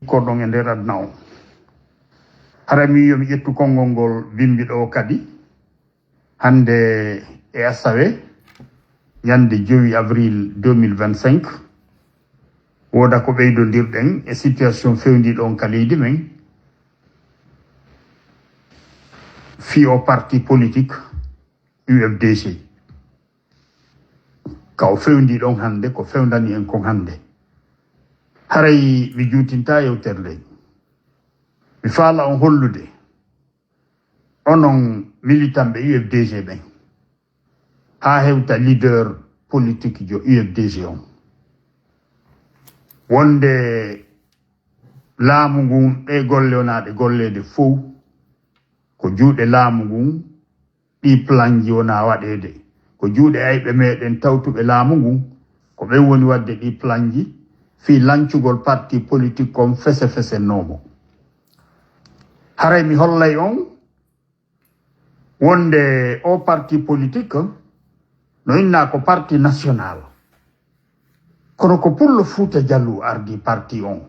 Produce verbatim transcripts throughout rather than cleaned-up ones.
Ko ɗon e nder aduna on. Hara mi yo mi ƴettu konngol ngol bimbi ɗoo kadi. Hannde e asawe, ñande jowi avril deux mille vingt-cinq, wooda ko ɓeydondirɗen e situation fewndiiɗo on ka leydi men, fii o parti politique U F D G. Ka o fewndii ɗon hannde, ko fewndani en kon hannde. Haray mi juutintaa yewtere nden. Mi faala on hollude, onon militanɓe U F D G ɓen, haa hewta leader politique jo U F D G on, wonde laamu ngun, ɗee golle wonaa ɗe golleede fow, ko juuɗe laamu ngun, ɗii planji wonaa waɗeede. Ko juuɗe ayɓe meɗen tawtuɓe laamu ngun, ko ɓen woni waɗde ɗii planji fii lancugol parti politique on fese-fese noomo. Haray mi hollay on wonde o parti politique no innaa ko parti national. Kono ko Pullo Fuuta Jaloo ardii parti on.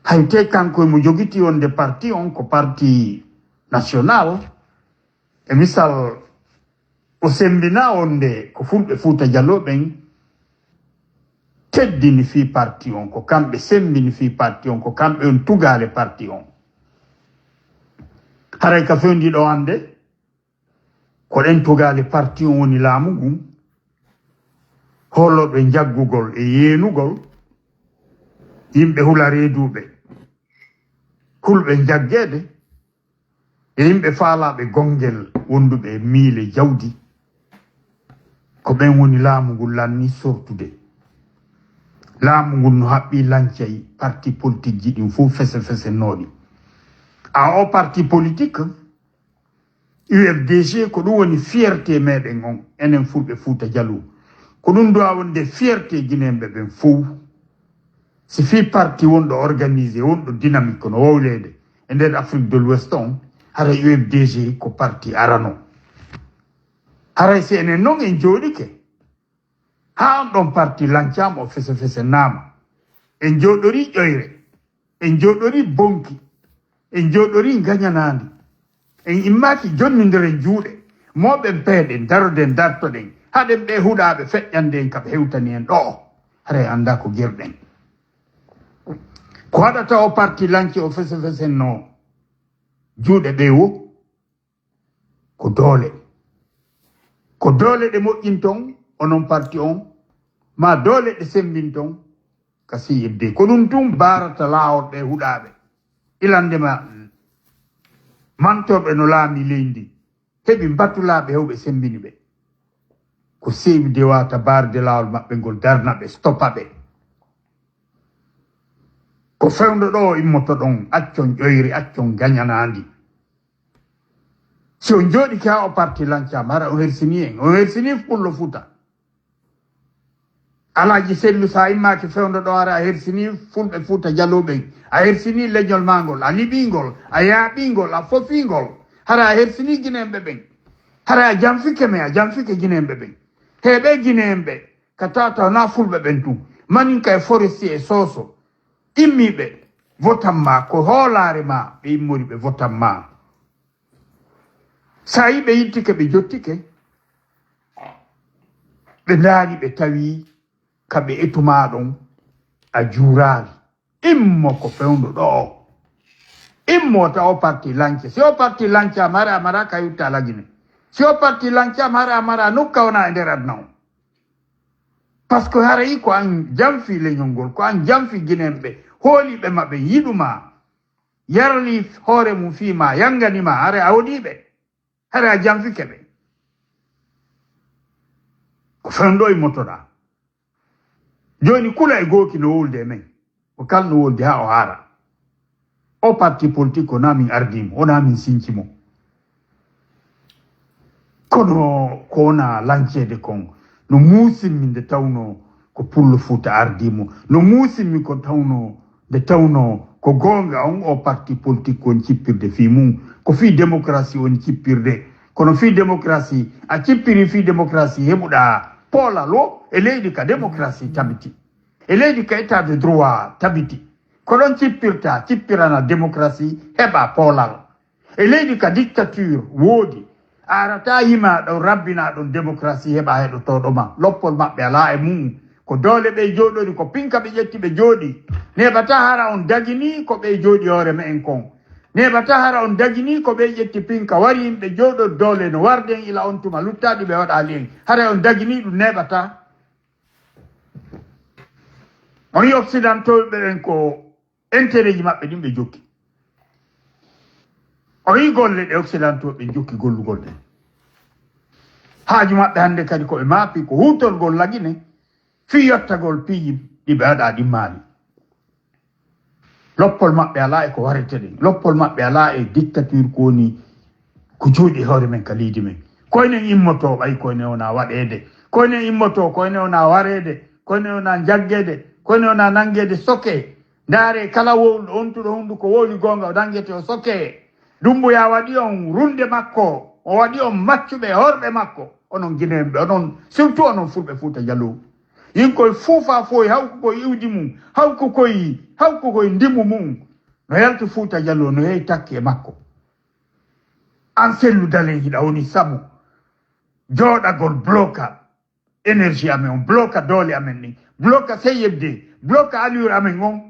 Hay te kanko e mo jogiti wonde parti on ko parti national, e misal, o sembinaa wonde ko Fulɓe Fuuta Jaloo ɓen teddini fii parti on, ko kamɓe sembini fii parti on, ko kamɓe on tugaale parti on. Haray ka fewndii ɗoo hannde, ko ɗen tugaale parti on woni laamu ngun, hoolooɓe njaggugol e yeenugol, yimɓe hula reeduɓe, hulɓe njaggeede, e yimɓe faalaaɓe gonngel wonduɓe e miile jawdi. Ko ɓen woni laamu ngun lanni sortude. Laamu ngun no haɓɓii lancay parti politique ji ɗin fow fese-fesenooɗi. A o parti politique, U F D G, ko ɗum woni fierté meɗen on, enen Fulɓe Fuuta Jaloo. Ko ɗum duwa wonde fierté Gineeɓe ɓen fow. Si fii parti wonɗo organisé, wonɗo dynamique no wowleede e nder Afrique de l'Ouest on, haray U F D G ko parti arano. Haray si enen non en jooɗike, haa on ɗon parti lancaama o fese-fese naama, en jooɗorii ƴoyre, en jooɗorii bonki, en jooɗorii ngañanaandi, en immaaki jonnindiren juuɗe, mooɓen peeɗen, daroden, dartoɗen, haɗen ɓee huɗaaɓe feƴƴande en ka ɓe hewtani en ɗoo, haray anndaa ko gerɗen. Ko haɗata o parti lanci o fese-fesen no juuɗe ɓee wo? Ko doole. Ko doole ɗe moƴƴinton, onon parti on, maa doole ɗe semmbinton ka C F D. Ko ɗum tun baarata laawol ɓee huɗaaɓe. Ilande ma mantorɓe no laami leydi ndin, heɓi mbatulaaɓe hewɓe semmbini ɓe. Ko C F D wata baarde laawol maɓɓe ngol, darna ɓe, stoppa ɓe. Ko fewndo ɗoo immoto ɗon, accon ƴoyre, accon gañanaandi. Si on jooɗike haa o parti lancaama, hara on hersinii en, on hersinii Pullo Fuuta. Alaaji Sellu, si a immaaki fewndo ɗoo, hara a hersinii Fulɓe Fuuta Jaloo ɓen, a hersinii leñol maa ngol, a liɓii ngol, a yaaɓii ngol, a fofii ngol, hara a hersinii Gineeɓe ɓen. Hara a janfike men, a janfike Gineeɓe ɓen. He ɓee Gineeɓe ka tawata wonaa Fulɓe ɓen tun, Maninka e Forestier e Sooso, immii ɓe, votan maa, ko hoolaare maa ɓe immori ɓe votan maa. Sa yii ɓe yittike, ɓe jottike, ɓe ndaari, ɓe tawi ka ɓe etu maa ɗon, a juuraali. Immo ko fewndo ɗoo. Immo ta o parti lance. Si o parti lancaama, hara a maraa ka yutta Lagine. Si o parti lancaama, hara a maraa nokka wona e nder aduna on. Parce que haray ko an janfi leñol ngol, ko an janfi Gineeɓe, hooliiɓe maɓɓe, yiɗu maa, yarli hoore mum fii maa, yangani maa, haray a hoɗii ɓe, haray a janfike ɓe. Ko fewndo immotoɗaa. Jooni kula e gooki no wowlude e men. Ko kala no woldi haa o haara. O parti politique ko naa min ardii mo, wonaa min sinci mo. Kono ko wona lanceede kon, no muusimmi nde tawnoo ko Pullo Fuuta ardii mo. No muusimmi ko tawnoo nde tawnoo ko goonga on o parti politique woni cippirde fii mum. Ko fii démocratie woni cippirde. Kono fii démocratie, a cippirii fii démocratie, heɓuɗaa poolal wo e leydi ka démocratie tabiti. E leydi ka état de droit tabiti, Ko ɗon cippirta, cippirana démocratie, heɓa poolal. E leydi ka dictature woodi, a arata yima ɗon rabbina ɗon démocratie heɓa heɗotooɗo ma. Loppol maɓɓe alaa e mu'un. Ko doole ɓe jooɗori, ko pinka ɓe ƴetti ɓe jooɗi. Neeɓata hara on dagini ko ɓe jooɗi hoore me'en kon. Neeɓata hara on dagini ko ɓe ƴetti pinka wari yimɓe jooɗo doole no warde en ila on tuma luttaaɗi ɓe waɗaali en. Haray on dagini ɗum neeɓata. On yi occidentaux ɓen ko intérêt ji maɓɓe ɗin ɓe jokki. O yi golle ɗe occidentaux ɓe jokki gollugol ɗen. Haaju maɓɓe hannde kadi ko ɓe maapi ko huutorgol lagine fii yottagol piiji ɗi ɓe waɗa ɗin maali. Loppol maɓɓe alaa e ko warete ɗen. Loppol maɓɓe alaa e dictature ko woni ko jooɗi e hoore men ka leydi men. Koynen immotoo ɓay koyne wona waɗeede. Koynen immotoo koyne wona wareede. Koyne wona jaggeede. Koyne wona nanngeede soke. Ndaare kala wowluɗo ontuɗo hunnduko wowli goonga o danngete o soke. Dummbuya waɗi on runnde makko, o waɗi on maccuɓe e horɓe makko. Onon Gineeɓe, onon, surtout onon Fulɓe Fuuta Jaloo. Yin koye fuufa foy hawku koye iwdi mum, hawku koye, hawku koye ndimu mum. No yalti Fuuta Jaloo, no yehi takki e makko. An Sellu Dalen hiɗa woni sabu jooɗagol bloka énergie amen on, bloka doole amen ɗin, bloka C F D, bloka allure amen on.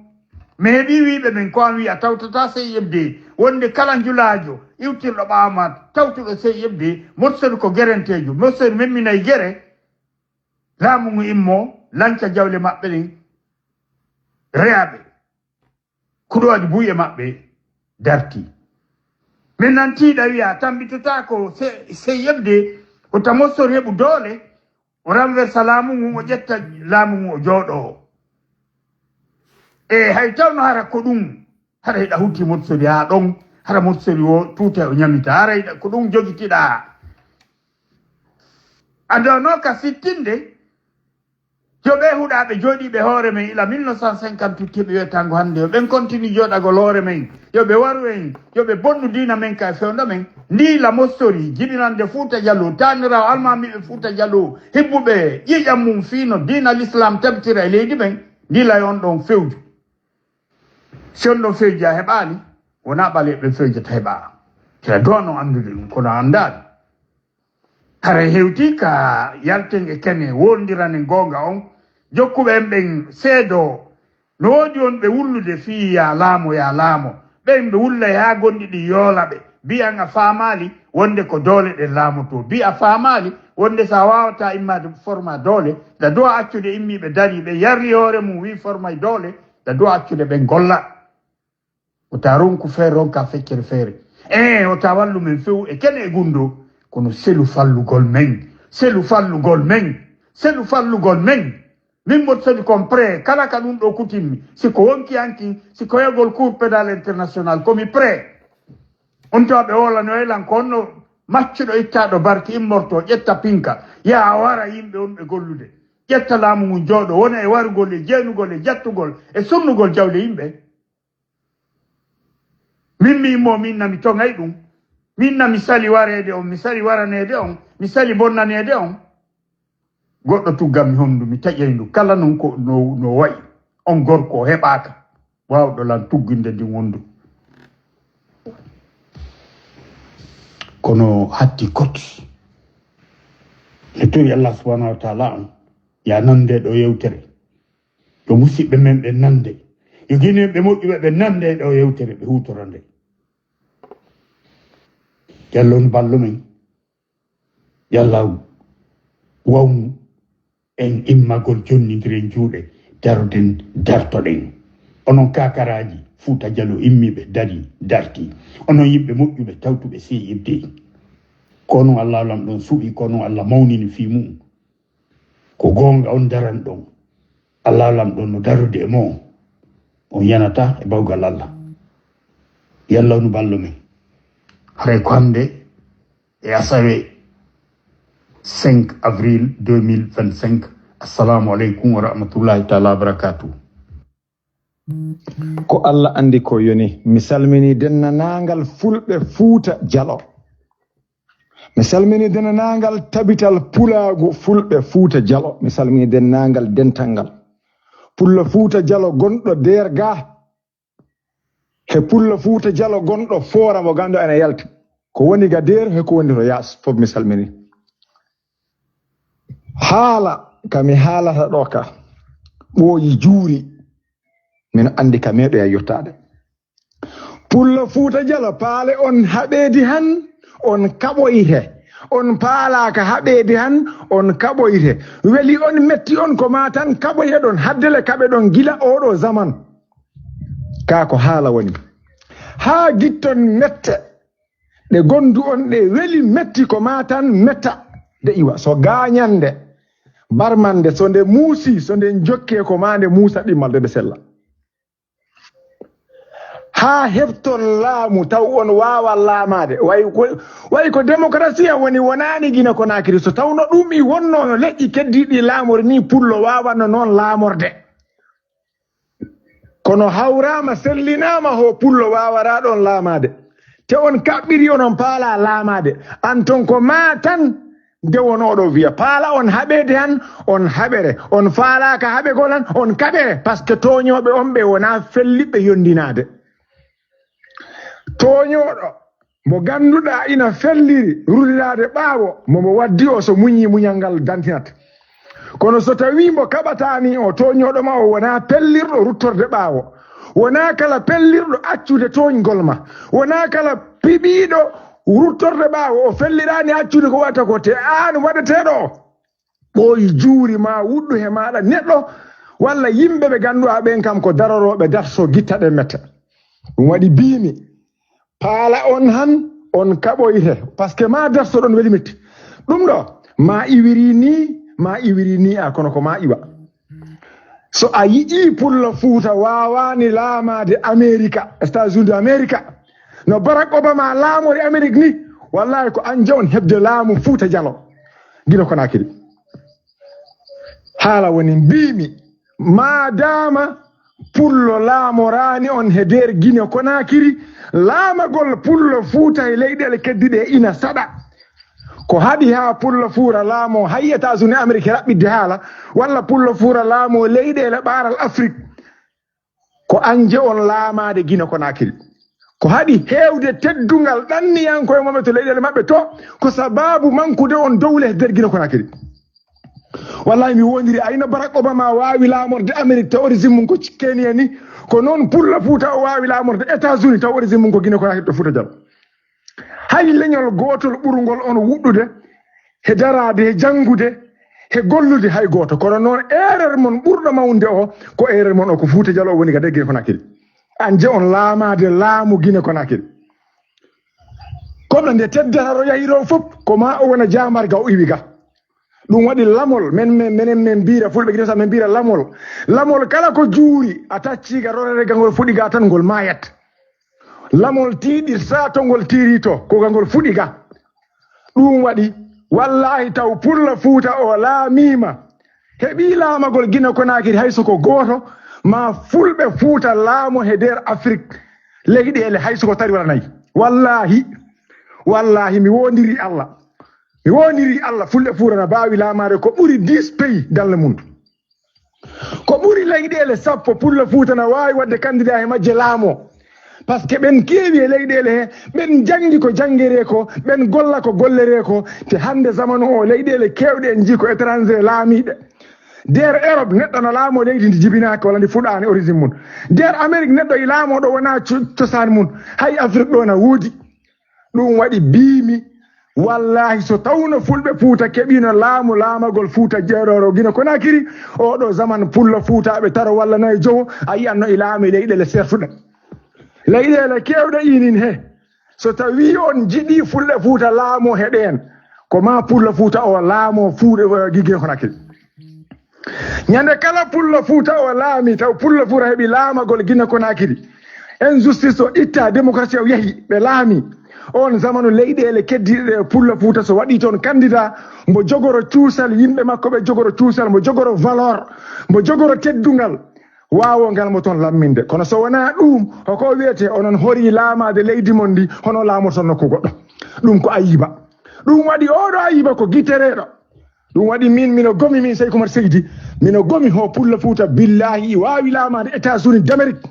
Mi heɓii wiiɓe men ko an wi'a tawtata C F D, wonde kala njulaajo iwtirɗo ɓaawo ma tawtuɗo C F D, Mot Sori ko gerenteejo, Mot Sori memminay gere, laamu ngu immoo, lanca jawle maɓɓe ɗen, re'a ɓe. Ko ɗum waɗi buy e maɓɓe dartii. Min nan tiiɗa wi'a, tambitotaako se-, sey yebde, o ta Mot Sori heɓu doole, o renversa laamu ngun, o ƴetta laamu ngun, o jooɗoo. E hay tawno hara ko ɗum, hara hiɗa hutti Mot Sori haa ɗon, hara Mot Sori o tuutay o ñamita, hara hiɗa, ko ɗum jogitiɗaa. A doonoo ka sittinde, yo ɓee huɗaaɓe jooɗiiɓe hoore men ila mille neuf cent cinquante-huit heɓi wetango hannde, yo ɓen kontini jooɗagol hoore men, yo ɓe waru en, yo ɓe bonnu diina men ka e fewndo men. Ndii la Mot Sori, jibinande Fuuta Jaloo, taaniraawo almaamiiɓe Fuuta Jaloo, hibbuɓe ƴiiƴam mum fii no diina Lislaam tabitira e leydi men, ndii la e on ɗon fewju. Si on ɗon fewji a heɓaali, wonaa ɓaleeɓe fewjata heɓaa. Hiɗa doonoo anndude ɗum, kono a anndaali. Haray hewtii ka yalten e kene, wondiranen goonga on. Jokkuɓe en ɓen seedoo, no woodi wonɓe wullude fii yaa laamo, yaa laamo. Ɓen ɓe wullay haa gonɗi ɗin yoola ɓe. Mbi'an a faamaali wonde ko doole ɗen laamotoo. Mbi' a faamaali wonde so a waawataa immaade formaa doole, da du'a accude immiiɓe darii ɓe yarri hoore mum wi'i formay doole, da du'a accude ɓen golla. Wota ronku feere, ronka feccere feere. Ee, wota wallu men few e kene e gunndoo. Kono selu fallugol men, selu fallugol men, selu fallugol men. Min Mot Sori kon prêt, kala ka ɗum ɗoo kutimmi. Si ko wonki an kin, si ko yagol Cour pénal international, ko mi prêt. On tawa ɓe wolanoylan ko honno maccuɗo ittaaɗo barki immortoo, ƴetta pinka, yaha wara yimɓe wonɓe gollude. Ƴetta laamu ngun jooɗoo, wona e warugol e jeenugol e jattugol e sunnugol jawle yimɓe. Min mi immoo, min na mi toŋay ɗum. Min na mi sali wareede on, mi sali waraneede on, mi sali bonnaneede on. Goɗɗo tuggan mi honndu, mi taƴay ndu. Kala non ko no, no wa'i, on gorko o heɓaaka waawɗo lan tugginde ndin wonndu. Kono hatti kot. Mi tori Allah subhanahu wa ta'ala on, ya nande ɗo yewtere. Yo musiɓɓe men ɓe nande. Yo gineeɓe moƴƴuɓe ɓe nande ɗo yewtere, ɓe huutora nde. Yalla on ballo men. Yalla wawnu en immagol jonnindiren juuɗe, daroden, dartoɗen. Onon kakaraaji Fuuta Jaloo immiiɓe darii, dartii. Onon yimɓe moƴƴuɓe tawtuɓe C F D. Ko onon Allah lamɗo on suɓii, ko onon Allah mawnini fii mu'un. Ko goonga on daran ɗon. Allah lamɗo on no darude e mo'on. On yanataa e bawgal Allah. Yalla on ballo men. Haray ko hannde e asawe cinq avril deux mille vingt-cinq. Assalamu aleykum wa rahmatullahi taala wa barakatuh. Ko Allah anndi ko yoni. Mi salminii denndaangal Fulɓe Fuuta Jaloo. Mi salminii denndaangal Tabital Pulaagu Fulɓe Fuuta Jaloo. Mi salminii denndaangal dental ngal Pullo Fuuta Jaloo gonɗo Deerga. He Pullo Fuuta Jalo gonɗo foora mo ganndo ene yalti. Ko woni ga deer, he ko woni to yaas, fof mi salmini. Haala ka mi haalata ɗo ka, ɓooyi juuri, min anndi ka meeɗoya yottaade. Pullo Fuuta Jalo, paale on haɓeedi han, on kaɓoyte. On paalaaka haɓeedi han, on kaɓoyte. Weli on, metti on, ko maa tan kaɓoyte ɗon, haddele kaɓe ɗon gila ooɗo zaman. Kaa ko haala woni. Haa gitton mette, ɗe gondu on ɗe weli metti, ko maa tan metta. De iwa, so gaañande, barmande, so nde muusi, so nde jokkee, ko maa nde muusa ɗimmal de, nde sella. Haa hefton laamu, taw on waawa laamaade. Way ko, way ko démocratie woni, wonaani Gine Konaakiri. So tawno ɗum i wonno no leƴƴi keddiiɗi laamori ni, Pullo waawanno noon laamorde. Kono hawraama, sellinaama, ho Pullo waawaraa ɗoon laamaade. Te on kaɓɓiri, onon paalaa laamaade. An ton ko maa tan, nde wonooɗo wiya, paala on haɓeede han, on haɓere. On faalaaka haɓegol han, on kaɓere. Parce que tooñooɓe on ɓe wonaa felliɓɓe yondinaade. Tooñooɗo mo gannduɗaa ina felliri rutiraade ɓaawo, mo mo waddi o, so muñii, muñal ngal dantinat. Kono so tawii mbo kaɓataani o, tooñooɗo ma o wonaa pellirɗo ruttorde ɓaawo. Wonaa kala pellirɗo accude tooñgol ma. Wonaa kala piɓiiɗo ruttorde ɓaawo o felliraani accude ko waɗata ko, te aan waɗeteeɗo o. Ɓooyi juuri maa wuɗɗu he maaɗa neɗɗo, walla yimɓe ɓe gannduɗaa ɓeen kam ko darorooɓe darso gitta ɗe metta. Ɗum waɗi biimi, paala on han, on kaɓoyte. Parce que maa darso ɗon weli metti. Ɗum ɗo, maa iwiri nii, maa iwiri nii a, kono ko maa iwa. So a yi'ii Pullo Fuuta waawaani laamaade Amerika, États-Unis de Amerika, no Barack Obama laamori Amerik ni, wallaahi ko an je on heɓde laamu Fuuta Jalo, Gine Konaakiri. Haala woni mbiimi, maadaama Pullo laamoraani on he nder Gine Konaakiri, laamagol Pullo Fuuta e leyɗeele keddiɗe ina saɗa. Ko haɗi haa Pullo Fuuta laamoo hay États-Unis Amerik raɓɓiɗde haala, walla Pullo Fuuta laamoo leyɗeele ɓaaral Afrik, ko an je on laamaade Gine Konaakiri. Ko haɗi heewde teddungal ɗanniyankooɓe maɓɓe to leyɗeele maɓɓe to, ko sabaabu mankude on dowle e nder Gine Konaakiri. Wallahi, mi wondiri, ayno Barack Obama waawi laamorde Amerik taw origine mum ko Kenya ni, ko noon Pullo Fuuta o waawi laamorde États-Unis taw origine mum ko Gine Konaakiri to Fuuta Jaloo. Hay leñol gootol ɓurngol on wuɗɗude, he daraade, he janngude, he gollude hay gooto. Kono noon, erreur mon ɓurɗo mawnude o, ko erreur mon o, ko Fuuta Jaloo woni ka nder Gine Konaakiri. An je on laamaade laamu Gine Konaakiri. Kono nde teddata ro yahi ɗo fof, ko maa o wona jaambaar ga o iwi ga. Ɗum waɗi lamol, men, men, menen men mbiira, Fulɓe Gine Konaakiri men mbiira lamol. Lamol kala ko juuri, a taccii ga rorere ga ngol fuɗi ga tan ngol maayat. Lamol tiiɗirtaa to ngol tiirito, ko ga ngol fuɗi ga. Ɗum waɗi, wallaahi, taw Pullo Fuuta o laamiima, heɓii laamagol Gine Konaakiri hay so ko gooto, maa Fulɓe Fuuta laamo he nder Afrik, leyɗeele hay so ko tari wala nayi. Wallaahi, wallaahi, mi woondirii Alla. Mi woondirii Alla, Fulɓe Fuuta na mbaawi laamaade ko ɓuri dix pays dans le monde. Ko ɓuri leyɗeele sappo, Pullo Fuuta na waawi waɗde candidat he majje laamoo. Parce que ɓen keewi e leyɗeele he, ɓen janngi ko janngeree ko, ɓen golla ko golleree ko, te hannde zamanu o, leyɗeele keewɗe en njii ko étranger laamiiɓe. Nder Europe, neɗɗo na laamoo leydi ndi jibinaaki walla ndi fuɗaani origine mum. Nder Amérique, neɗɗo e laamoo ɗo wonaa co-, cosaan mum. Hay Afrique ɗo na woodi. Ɗum waɗi biimi, wallaahi, so tawno Fulɓe Fuuta keɓiino laamu laamagol Fuuta Jeerooro Gine Konaakiri, oo ɗoo zaman Pullo Fuutaaɓe taro walla nayo jowo, a yi'anno e laamu e leyɗeele sertuɗe. Leyɗeele keewɗe inin he. So tawii on njiɗii Fulɓe Fuuta laamoo he ɗeen, ko maa Pullo Fuuta o laamoo Fuuta, Gine Konaakiri. Ñande kala Pullo Fuuta o laami, taw Pullo Fuuta heɓi laamagol Gine Konaakiri. Injustice o itta, démocratie o yahi, ɓe laami. On zamanu leyɗeele keddiiɗe ɗe Pullo Fuuta so waɗii toon candidat, mbo jogoro cuusal, yimɓe makko ɓe jogoro cuusal, mbo jogoro valeur, mbo jogoro teddungal, waawongal mo toon lamminde. Kono so wonaa ɗuum, hoko wiyetee onon horii laamaade leydi mon ndi, hono laamorton nokku goɗɗo. Ɗum ko ayiba. Ɗum waɗi ooɗo ayiba ko gitereeɗo. Ɗum waɗi min, mino gomi min Seyku Umar Seydi, mino gomi ho Pullo Fuuta, billaahi, i waawi laamaade États-Unis d'Amérique.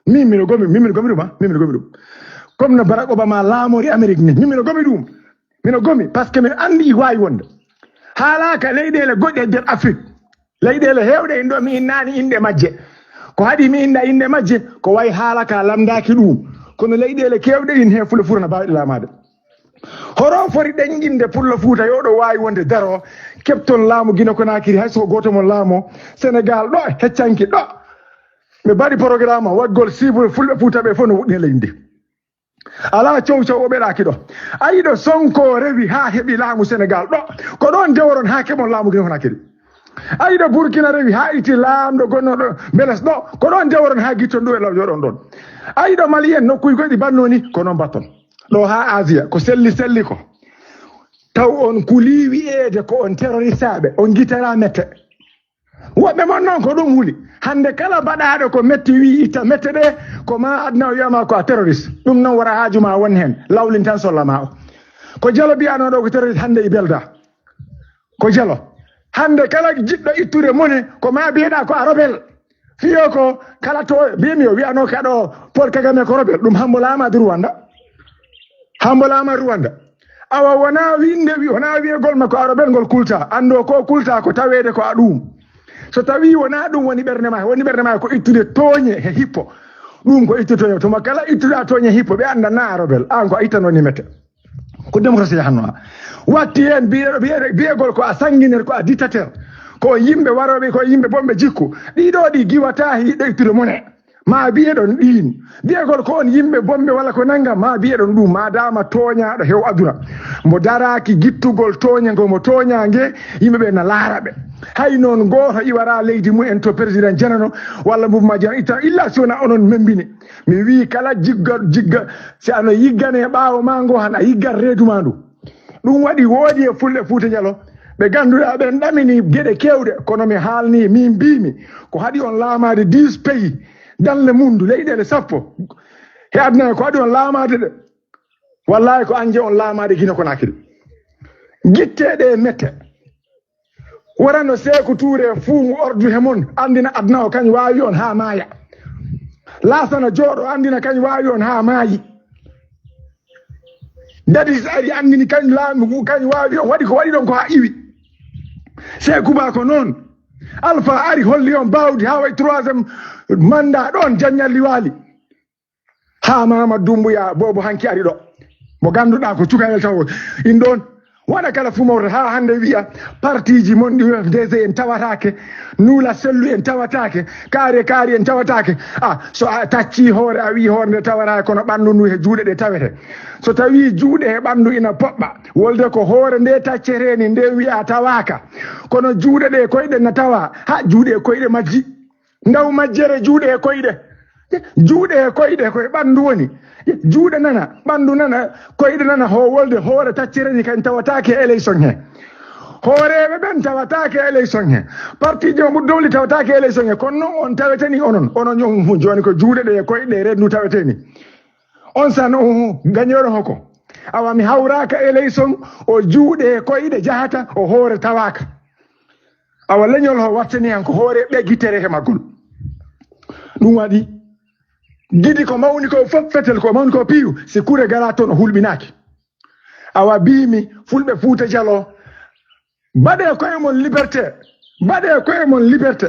Min, miɗo gomi, min, miɗo gomi ɗum, ah, min, miɗo gomi ɗum. Comme no Barack Obama laamori Amérique ni, min, miɗo gomi ɗum. Miɗo gomi, parce que miɗo anndi i waawi wonde. Haalaaka leyɗeele goɗɗe e nder Afrique. Leyɗeele heewɗe en ɗo mi innaani inɗe majje. Ko haɗi mi innda inɗe majje, ko wayi haala ka lamndaaki ɗum. Kono leyɗeele keewɗe ɗin he Fulla Fuuta no baawɗe laamaade. Horo fori ɗenƴinde Pullo Fuuta yo ɗo waawi wonde daro, keɓton laamu Gine Konaakiri, hay so ko gooto mon laamoo, Senegaal ɗo, heccanki ɗo. Ɓe mbaɗi porogaram waɗgol sibu Fulɓe Fuuta ɓe fof no woɗɗi e leydi ndi. Alaa cow cow o ɓeɗaaki ɗo. Ayi ɗo Sonko rewi haa heɓi laamu Senegaal ɗo, ko ɗon deworon haa keɓon laamu Gine Konaakiri. Ayi ɗo Burkina rewi haa itti laamɗo gonnoɗo Beles ɗo, ko ɗon deworon haa gitton ɗum e law joɗon ɗon. Ayi ɗo Mali en nokkuuji goɗɗi banno ni, ko non batton. Ɗo haa Asia, ko selli selli ko. Taw on kulii wi'eede ko on teroristaaɓe, on gitaraa mette. Woɓɓe mon non ko ɗum huli. Hannde kala baɗaaɗo ko metti wi'i itta mette ɗe, ko ma aduna o wi'ama ko a terroriste. Ɗum non wara haaju ma won heen, lawlin tan solla ma o. Ko Jalo bi'anoo ɗo ko terroriste hannde e belda. Ko Jalo. Hannde kala jiɗɗo ittude mone, ko ma biyeɗa ko a rebel. Fiyo ko kala to bimi o wi'anoo ka ɗo Paul Kagame ko rebel. Ɗum hambolaama du Rwanda. Hambolaama Rwanda. Awa wona winde wi, wona wi'egol ma ko a rebel ngol kulta. Anndo ko kulta ko taweede ko a ɗum. So tawi wona ɗum woni ɓernde ma, woni ɓernde ma ko ittude tooñe he hippo. Ɗum ko ittude tooñe. Tuma kala ittuɗa tooñe hippo, ɓe annda na a rebel. An ko a ittano ni mette. Ko démocratie yahanno ha. Watti hen biyeɗo, biyeɗo, biyegol ko a sanguinaire, ko a dictateur. Ko on yimɓe waroɓe, ko on yimɓe bonɓe jikku. Ɗiɗo ɗi giwata hiɗo ittude mone. Ma biyeɗon ɗin. Biyegol ko on yimɓe bonɓe walla ko nangam, ma biyeɗon ɗum. Ma dama tooñaɗo hew aduna. Mo daraki gittugol tooña ngo mo tooña nge, yimɓe ɓe na laara ɓe. Hay non gooto iwara leydi mumen to président janano, walla mouvement janano itta, illa si wona onon membini. Mi wii kala jigga, jigga, si ano yiggane ɓaawo ma ngo, han a yiggat reedu ma ndu. Ɗum waɗi woodi e Fulɓe Fuuta Jalo, ɓe ganduɗa ɓen ɗamini geɗe kewɗe, kono mi haalni, min mbiimi, ko haɗi on laamaade dix pays dans le monde, leyɗeele sappo. He aduna he ko haɗi on laamaade ɗe. Wallahi ko anje on laamaade Gine Konaakiri. Gitte ɗe mette. Wara no Seeku Tuure fuumu ordu he mon, andina aduna o kañ waawi on haa maaya. Laasana jooɗo, andina kañ waawi on haa maayi. Dadis ari andini kañ laamu, kañ waawi on, waɗi ko waɗi ɗon ko haa iwi. Seeku Ba ko noon. Alfa ari holli on baawdi haa waɗi troisième mandat ɗon Jaññalli Waali. Haa Mamadou Doumbouya boobo hanki ari ɗo. Mo ganduɗa ko cukalel taw in ɗon. Wona kala fu mawta haa hannde wi'a partiji mon ɗi U F D C en tawatake, Nula Sellu en tawatake, Kaari Kaari en tawatake. Ah, so a tacci hoore, a wi'i hoore nde tawata kono ɓandu ndu he juuɗe ɗe tawete. So tawi juuɗe he ɓandu ina poɓɓa, wolde ko hoore nde taccete ni nde wi'a tawaka. Kono juuɗe ɗe koyɗe na tawa, ha juuɗe e koyɗe majji. Ndaw majjere juuɗe e koyɗe. Juuɗe e koyɗe ko e ɓanndu woni. Juuɗe nana, ɓanndu nana, koyɗe nana, ho wolde hoore taccere ni kañ tawataake e élection he. Hooreeɓe ɓen tawataake e élection he. Parti jo ɓuri dowli tawataake e élection he. Kono non on taweteni onon. Onon on hu-, jooni ko juuɗe ɗe e koyɗe rendu taweteni. On san on hu-, gañoɗo hoko. Awa mi hawraaka élection, o juuɗe e koyɗe jahata, o hoore tawaaka. Awa leñol ho wattani han ko hoore ɓe gitere he maggol. Ɗum waɗi gidi ko mawni ko fof fetel, ko mawni ko piiw, si kure gara toon o hulɓinaaki. Awa biimi Fulɓe Fuuta Jalo, mbaɗee koye mon liberté, mbaɗee koye mon liberté.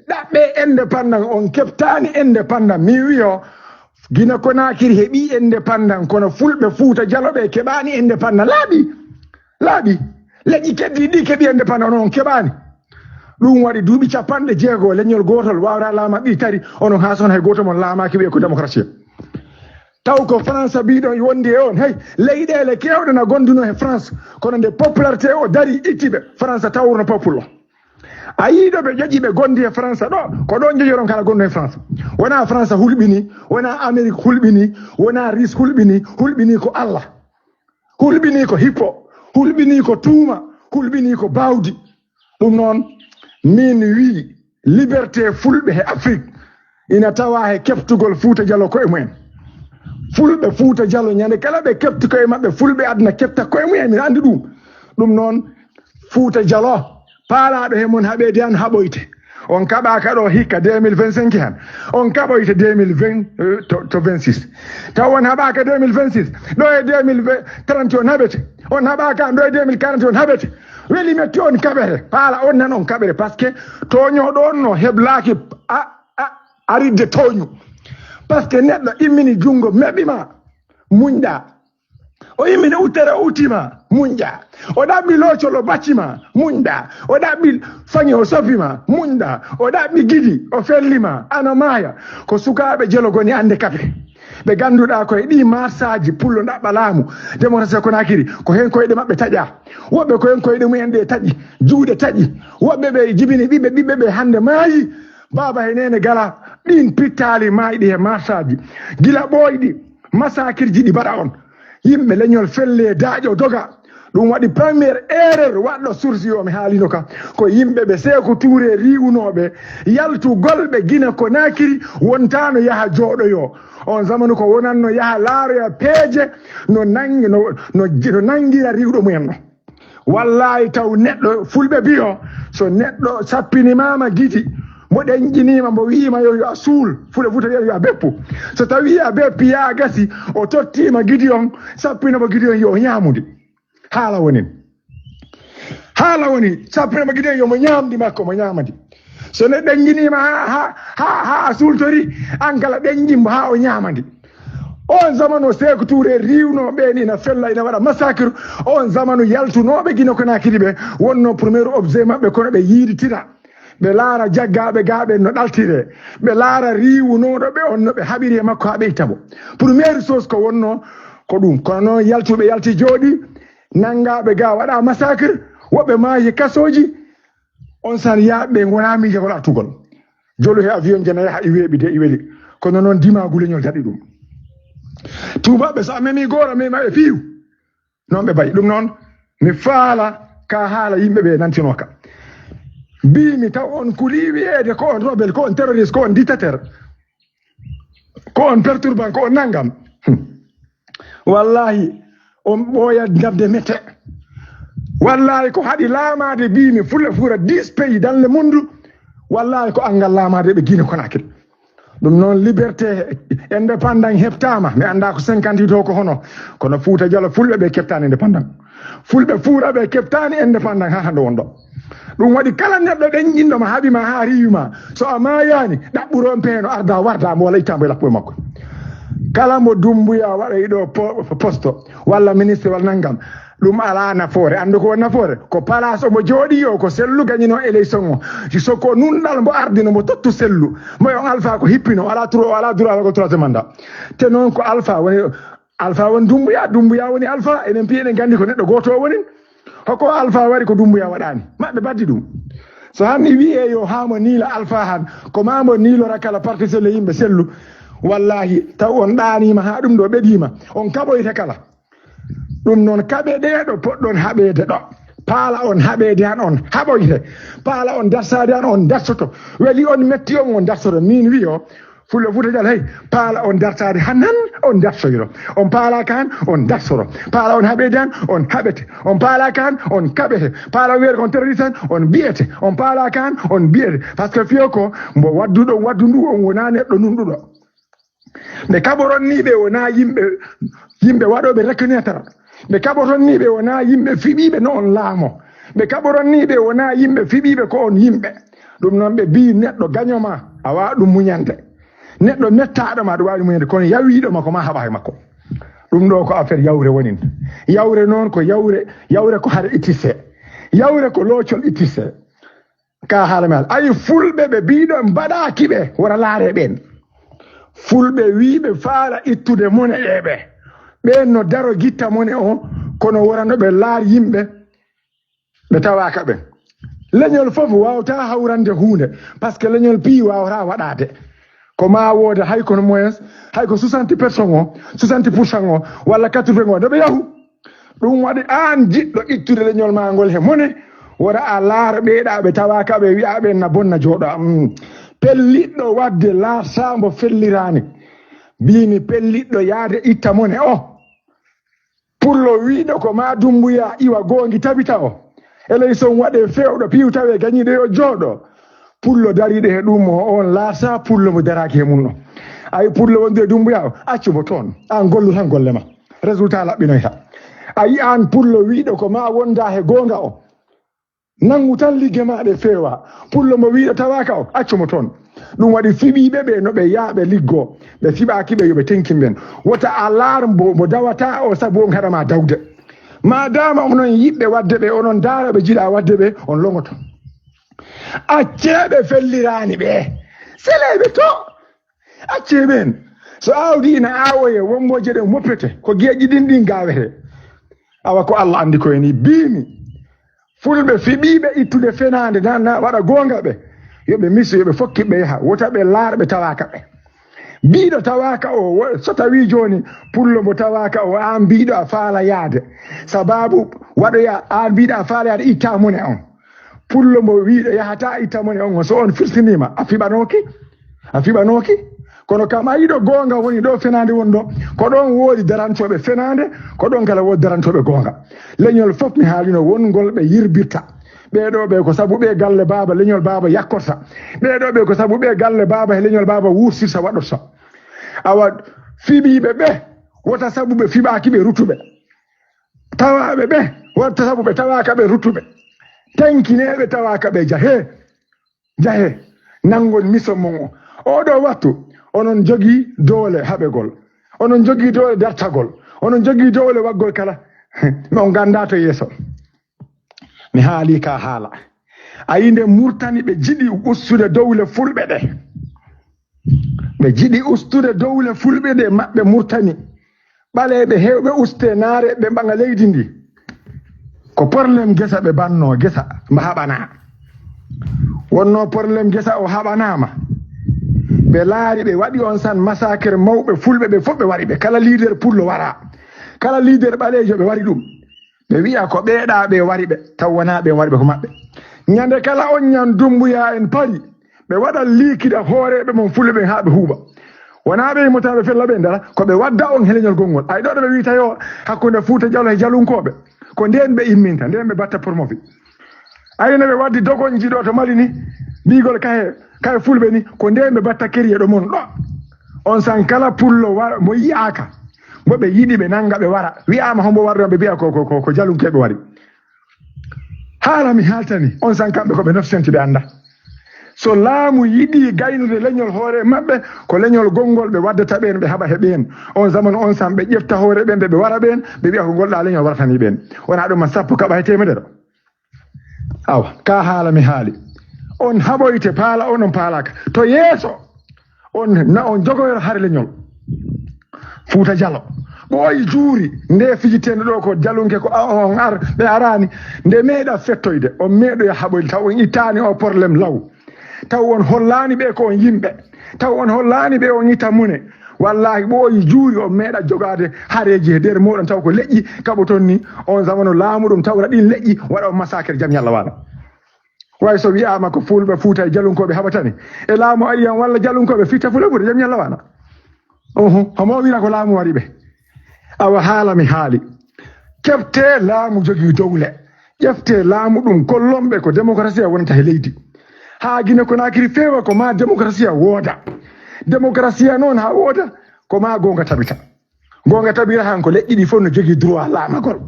Ɗaɓɓee indépendant, on keɓtaani indépendant. Mi wiyo, Gine Konaakiri heɓii indépendant, kono Fulɓe Fuuta Jalo ɓe keɓaani indépendant. Laaɓi, laaɓi. Leƴƴi keddi ɗi keɓi indépendant, on keɓaani. Ɗum waɗi duuɓi capanɗe jeego, leñol gootol waawra laama ɗi tari, onon haa son hay gooto mon laamaaki wi'e ko démocratie. Taw ko Faransa mbiɗon wondi e on, hey, leyɗeele keewɗe na gonduno e France, kono nde popularité o dari itti ɓe, Faransa tawruno popul o. A yii ɗo ɓe ƴoƴi ɓe gondi e Faransa ɗo, ko ɗon ƴoƴoron kala gondo e Faransa. Wona Faransa hulɓini, wona Amerique hulɓini, wona Russe hulɓini, hulɓini ko Allah. Hulɓini ko hippo, hulɓini ko tuuma, hulɓini ko bawdi. Ɗum noon, min wii liberté fulɓe he Afrique ina tawa he keɓtugol Fuuta Jalo koye mumen. Fulɓe Fuuta Jalo, ñande kala ɓe keɓti koye maɓɓe, fulɓe aduna keɓta koye mumen, min anndi ɗum. Ɗum noon, Fuuta Jalo, paalaaɗo he mon haɓeede an haɓoyte. On kaɓaaka ɗo hikka deux mille vingt-cinq han. On kaɓoyta deux mille vingt, eh, to, to vingt-six. Taw on haɓaaka deux mille vingt-six. Ɗo e deux mille trente on haɓete. On haɓaaka ɗo e deux mille quarante on haɓete. Weli metti on kaɓete. Paala on nan on kaɓete. Parce que tooñooɗo on no heblaaki a, a, aridde tooñu. Parce que neɗɗo immini junngo meɓi ma. Muñɗa. O immini uttere o utti ma, muñɗa. O ɗaɓɓi loocol o bacci ma, muñɗa. O ɗaɓɓi faŋi o soppi ma, muñɗa. O ɗaɓɓi gidi o felli ma, ano maaya. Ko sukaaɓe jelo goni annde kape. Ɓe gannduɗaa ko e ɗii marsaaji pullo ɗaɓɓa laamu, démocratie Konaakiri, ko heen koyɗe maɓɓe taƴaa. Woɓɓe ko heen koyɗe mumen ɗe taƴi, juuɗe taƴi. Woɓɓe ɓe jibini ɓiɓɓe, ɓiɓɓe ɓe hannde maayi. Baaba he neene gala, ɗin pittaali maayɗi he marsaaji. Gila ɓooyɗi, masakirji ɗi mbaɗa on. Yimɓe leñol felle daaƴo doga. Ɗum waɗi première erreur waɗɗo source yo mi haalino ka. Ko yimɓe ɓe Seeku Tuure riiwunooɓe yaltugol ɓe Gine Konaakiri wontaano yaha jooɗoyoo. On zamanu ko wonanno yaha laaroya peeje no nangi-, no, no, no nangira riiwɗo mumen ɗo. Wallaahi taw neɗɗo, fulɓe biyo, so neɗɗo sappinimaama gidi, mo ɗenƴiniima, mo wi'iima yo, yo a suul, Fuuta Fuuta wi'a yo a beppu. So tawii a beppi yaa gasi, o tottiima gidi on, sappinamo gidi on yo o ñaamu ndi. Haala wonin. Haala woni, sappinamo gidi on yo mo ñaamdi makko, mo ñaama ndi. So neɗɗo ɗenƴiniima haa, haa, haa, haa a suultori, an kala ɗenƴin mo haa o ñaama ndi. On zamanu Seeku Tuure riiwno ɓeen ina fella, ina waɗa massacre. On zamanu yaltunooɓe Gine Konaakiri ɓe wonno premier objet maɓɓe, kono ɓe yiiditira. Ɓe laara jaggaaɓe gaa ɓen no ɗaltiree. Ɓe laara riiwunooɗo ɓe on no ɓe haɓiri e makko haa ɓe itta mo. Première chose ko wonno ko ɗum. Kono noon yaltuɓe yalti jooɗi, nanngaaɓe gaa waɗa massacre, woɓɓe maayi kasooji. On saan yaaɓe ɓe ngonaa miijagol artugol. Jolu he avion je na yaha e weeɓi de e weli. Kono noon dimaagu leñol daɗi ɗum. Tuubaaɓe so a memi goora mema e piiw. Noon ɓe mbayi. Ɗum noon mi faala ka haala yimɓe ɓe nantinoo ka. Mbiimi taw on kulii wi'eede ko on rebel, ko on terroriste, ko on dictateur, ko on perturbant, ko on nanngam. Hmm. Wallaahi, on ɓooyat ngadde mete. Wallaahi, ko haɗi laamaade, mbiimi, Fulla Fuura, dix pays dans le monde, wallaahi, ko anngal laamaade ɓe Gine Konaakiri. Ɗum noon, liberté, indépendant heɓtaama. Mi anndaa ko cinquante-huit o ko hono, kono Fuuta Jalo, Fulɓe ɓe keɓtaani indépendant. Fulɓe Fuura ɓe keɓtaani indépendant haa hannde won ɗo. Ɗum waɗi kala neɗɗo ɗenƴinɗo ma, haɓi ma haa riiwi ma, so a maayaani, ɗaɓɓuro on pehe no arda warda mo walla itta mo e lappuɓe makko. Kala mo Dumbuya waɗay ɗo po-, poste walla ministre walla nanngam, ɗum alaa nafoore. Anndu ko woni nafoore? Ko palaas omo jooɗii o, ko sellu gañinoo élection o. Si so ko nunɗal mbo ardino mbo tottu sellu, mbo on Alfaa ko hippino, o alaa tro-, o alaa droit waɗugol troisième mandat. Te noon ko Alfaa woni Alfa woni Dumbuya, Dumbuya woni Alfa. Enen piya eɗen nganndi ko neɗɗo gooto o woni. Hoko Alfa waɗi ko Dumbuya waɗaani? Maɓɓe baddi ɗum. So hanni wi'e yo haa mo niila Alfa han, ko maa mbo niilora kala parti sellu yimɓe sellu. Wallaahi, taw on ɗaaniima haa ɗum ɗo ɓediima. On kaɓoyta kala. Ɗum noon kaɓe ɗee ɗo poɗɗon haɓeede ɗo. Paala on haɓeede han on haɓoyte. Paala on darsaade han on darsoto. Weli on metti on on darsoto. Min wi'o, Fulɓe Fuuta Jaloo, hey, paala on dartaade han han, on dartoyro. On paalaaka han, on dartoro. Paala on haɓeede han, on haɓete. On paalaaka han, on kaɓete. Paala on wi'ete kon terroriste han, on bi'ete. On paalaaka han, on bi'ete. Parce que fiyo ko mbo wadduɗo waddu ndu, on wonaa neɗɗo nunɗuɗo. Ɓe kaɓoron ni ɓe wonaa yimɓe, yimɓe waɗooɓe reconnaître. Ɓe kaɓoron ni ɓe wonaa yimɓe fiɓiiɓe no on laamo. Ɓe kaɓoron ni ɓe wonaa yimɓe fiɓiiɓe ko on yimɓe. Ɗum noon ɓe mbii neɗɗo gaño ma, a waawaa ɗum muñande. Neɗɗo mettaaɗo ma, aɗa waawi ɗum muñande, kono yawiiɗo ma ko ma haɓa e makko. Ɗum ɗo ko affaire yawre wonin. Yawre noon ko yawre, yawre ko hare ittiste. Yawre ko loocol ittiste. Ka haala mi haala. Ayi fulɓe ɓe biiɗo mbaɗaaki ɓe, wora laare ɓeen. Fulɓe wiiɓe faala ittude mone e ɓe. Ɓeen no daro gitta mone o, kono wora no ɓe laar yimɓe. Ɓe tawaaka ɓen. Leñol fof waawtaa hawrande huunde, parce que leñol piyi waawataa waɗaade. Ko maa wooda hay kono moins, hay ko soixante personnes o, soixante pour cent o, walla quatre-vingts o, no ɓe yahu. Ɗum waɗi aan jiɗɗo ittude leñol maa ngol he mone, wora a laara ɓeeɗaa ɓe tawaaka ɓe wi'aa ɓen na bonna jooɗo. Mm. Pelliɗɗo waɗde laar saambo felliraani. Mbiimi pelliɗɗo yaade itta mone o. Pullo wi'ɗo ko maa Dumbuya iwa goongi tabita o. Élection waɗee fewɗo piiw tawee gañiiɗo yo jooɗo. Pullo dariiɗo he ɗum o, on laata pullo mo daraaki he mum ɗon. Ayi pullo wonde e Dumbuya o, accu mo toon. An gollu tan golle ma. Résultat laɓɓinoyta. A yi'an pullo wiiɗo ko ma wonda he goonga o. Nangu tan ligge ma ɗe feewa. Pullo mo wiiɗo tawaaka o, accu mo toon. Ɗum waɗi fiɓiiɓe ɓe no ɓe yaha ɓe liggoo. Ɓe fiɓaaki ɓe yo ɓe tenkin ɓen. Wota a laar mbo, mbo dawata o sabu on haɗa ma dawde. Maadaama onon yiɗɓe waɗde ɓe, onon daara ɓe jiɗa waɗde ɓe, on longoto. Accee ɓe felliraani ɓe. Selee ɓe to. Accee ɓeen. So aawdi ina aawoyee, wonmbooje ɗen woppete. Ko geeƴi ɗin ɗin gaawete. Awa ko Alla anndi ko e nii. Biimi. Fulɓe fiɓiiɓe ittude fenaande, na, na waɗa goonga ɓe. Yo ɓe miso, yo ɓe fokki ɓe yaha. Wota ɓe laar ɓe tawaaka ɓe. Biiɗo tawaaka o, wo-, so tawii jooni pullo mo tawaaka o, aan biiɗo a faala yaade. Sabaabu waɗoya aan biiɗo a faala yaade, itta mone on. Pullo mo wiiɗo yahata itta mone on, so on firtiniima, a fiɓanooki? A fiɓanooki? Kono kam a yiɗo goonga woni ɗo fenaande woni ɗo. Ko ɗon woodi darantooɓe fenaande, ko ɗon kala woodi darantooɓe goonga. Leñol fof mi haalino wongol ɓe yirbirta. Ɓee ɗoo ɓe ko sabu ɓe galle baaba, leñol baaba yakkorta. Ɓee ɗoo ɓe ko sabu ɓe galle baaba he leñol baaba wuursirta waɗorta. Awa fiɓiiɓe ɓe, wota sabu ɓe fiɓaaki ɓe rutuɓe. Tawaaɓe ɓe, wota sabu ɓe tawaaka ɓe rutuɓe. Tenkineeɓe tawaaka ɓe jahee. Jahee, nanngol mission mon o. Oo ɗoo wattu, onon jogii doole haɓegol. Onon jogii doole dartagol. Onon jogii doole waggol kala. On nganndaa to yeeso. Mi haalii ka haala. A yii nde Murtani ɓe jiɗi ustude dowle fulɓe ɗe. Ɓe jiɗi ustude dowle fulɓe ɗe maɓɓe Murtani. Ɓaleeɓe heewɓe ustee naare ɓe ɓaŋa leydi ndi. Ko problème gesa ɓe bannoo, gesa mba haɓanaa. Wonnoo problème gesa o haɓanaama. Ɓe laari ɓe waɗi on san massacre mawɓe fulɓe ɓe fof ɓe wari ɓe. Kala leader pullo wara. Kala leader ɓaleejo ɓe wari ɗum. Ɓe wi'a ko ɓeeɗaa ɓe wari ɓe. Taw wonaa ɓen wari ɓe ko maɓɓe. Ñande kala on ñan Dumbuya en pari. Ɓe waɗa liikida hooreeɓe mon fulɓe ɓen haa ɓe huuɓa. Wonaa ɓe immotaaɓe fella ɓe ndara, ko ɓe wadda on he leñol gonngol. Ay ɗoo ɗo ɓe wi'ta yo hakkunde Fuuta Jalo e Jalunkooɓe. Ko ndeen ɓe imminta, ndeen ɓe batta pormofi. Ay no ɓe waddi dogonji ɗo to Mali ni, biigol kaye, kaye fulɓe ni, ko ndeen ɓe batta keriye ɗo mon ɗo. On san kala pullo wa-, mo yi'aaka, mo ɓe yiɗi ɓe nannga ɓe wara. Wi'aama hombo warde on ɓe mbi'a ko, ko, ko, ko Jalunkeeɓe wari. Haala mi haaltani on san kamɓe ko ɓe nofsenti ɓe annda. So laamu yiɗi gaynude leñol hoore maɓɓe, ko leñol gonngol ɓe waddata ɓeen, ɓe haɓa he ɓeen. On zamanu on san ɓe ƴefta hoore ɓeen, ɓe ɓe wara ɓeen, ɓe wi'a ko ngol ɗaa leñol waratani ɓeen. Wonaa ɗum ma sappo kaɓa he teemedere. Awa, ka haala mi haali. On haɓoyte paala, on on paalaaka. To yeeso, on na on jogoyoro hare leñol. Fuuta Jalo. Ɓooyi juuri, nde fijitende ɗo ko Jalunke ko a-, on ar, ɓe araani. Nde meeɗa fettoyde, on meeɗoya haɓoyde, taw on ittaani o problème law. Taw on hollaani ɓe ko on yimɓe. Taw on hollaani ɓe on itta mune. Wallaahi, ɓooyi juuri on meeɗa jogaade hareeji he nder mooɗon, taw ko leƴƴi kaɓoton ni. On zamanu laamu ɗum tawra ɗin leƴƴi, waɗa on massacre jam yalla wala. Way so wi'aama ko Fulɓe Fuuta e Jalunkooɓe haɓatani. E laamu ari yan walla Jalunkooɓe fitta Fulɓe Fuuta, jam yalla wala. Oho, homo wi'ira ko laamu wari ɓe. Awa haala mi haali. Keɓtee laamu jogii dowle. Ƴeftee laamu ɗum kollon ɓe ko démocratie wonata he leydi. Haa Gine Konakiri feewa ko maa démocratie wooda. Démocratie noon haa wooda ko maa goonga tabita. Goonga tabira han ko leƴƴi ɗi fof no jogii droit laamagol.